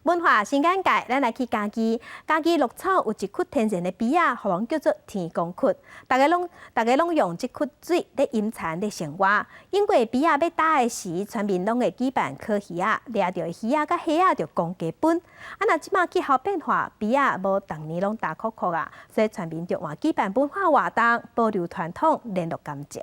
文化新眼界，咱來去嘉義。嘉義鹿草有一窟天然的埤仔，予人叫做天公窟。大家攏用這窟水咧飲田咧生活。經過埤仔欲焦的時，村民攏會舉辦烤魚仔，掠著的魚仔佮蝦仔就公家分。啊，若這馬氣候變化，埤仔無逐年攏焦涸涸啊，所以村民就換舉辦文化活動，保留傳統，聯絡感情。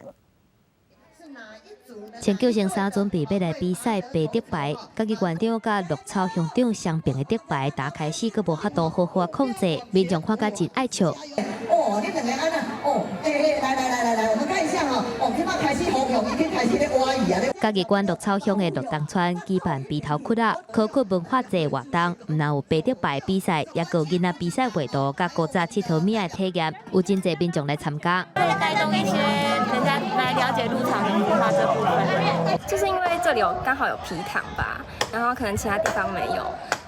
穿救生衫準備欲來比賽白竹排，嘉義縣長佮鹿草鄉長雙爿的竹排，焦開始閣無法度好好控制，民眾看甲真愛笑。哦，你兩个按呢？哦，欸欸，來來來來來，我們看一下吼，哦，這馬開始好強，已經開始咧挖魚啊！嘉義縣鹿草鄉的鹿東村舉辦埤頭窟仔烤窟文化節活動，毋但有白竹排比賽，也閣有囡仔比賽畫圖佮古早𨑨迌物仔的體驗，有真濟民眾來參加。為了帶動一些人家來了解鹿草的文化這部分，就是因為這裡有剛好有埤塘吧，然後可能其他地方沒有，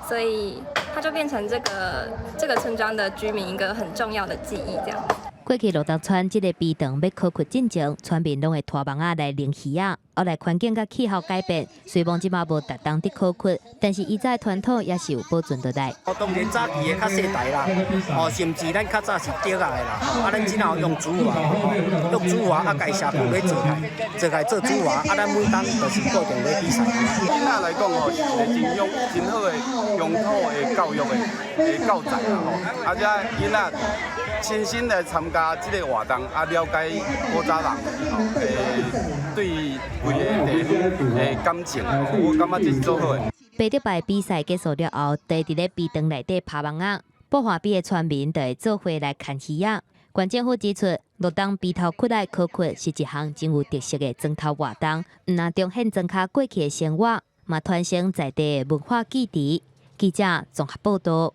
所以它就變成這個村莊的居民一個很重要的記憶，這樣。過去鹿東村這個埤塘欲烤窟進前，村民攏會拖網仔來拎魚仔。後來環境佮氣候改變，雖罔這馬無逐冬佇烤窟，但是以前傳統也是有保存落來。哦，當然早期的較細台啦，哦，甚至咱較早是竹仔的啦，啊，咱這馬用竹筏，用竹筏啊，共社區咧做來，做來做竹筏，啊，咱每冬就是固定咧比賽。囡仔來講吼，是一個真用真好的鄉土的教育的教材啦吼，啊，這囡仔親身來參加這個活動，啊，了解古早人吼，對規个地方的感情，我感覺這是做好的。白竹排比賽結束了後，就佇咧埤塘內底拋網仔，布華埤的村民就會做伙來牽魚仔。縣政府指出，鹿東埤頭窟仔烤窟是一項真有特色的磚頭活動，毋但重現莊跤過去的生活，嘛傳承在地的文化記憶。記者綜合報道。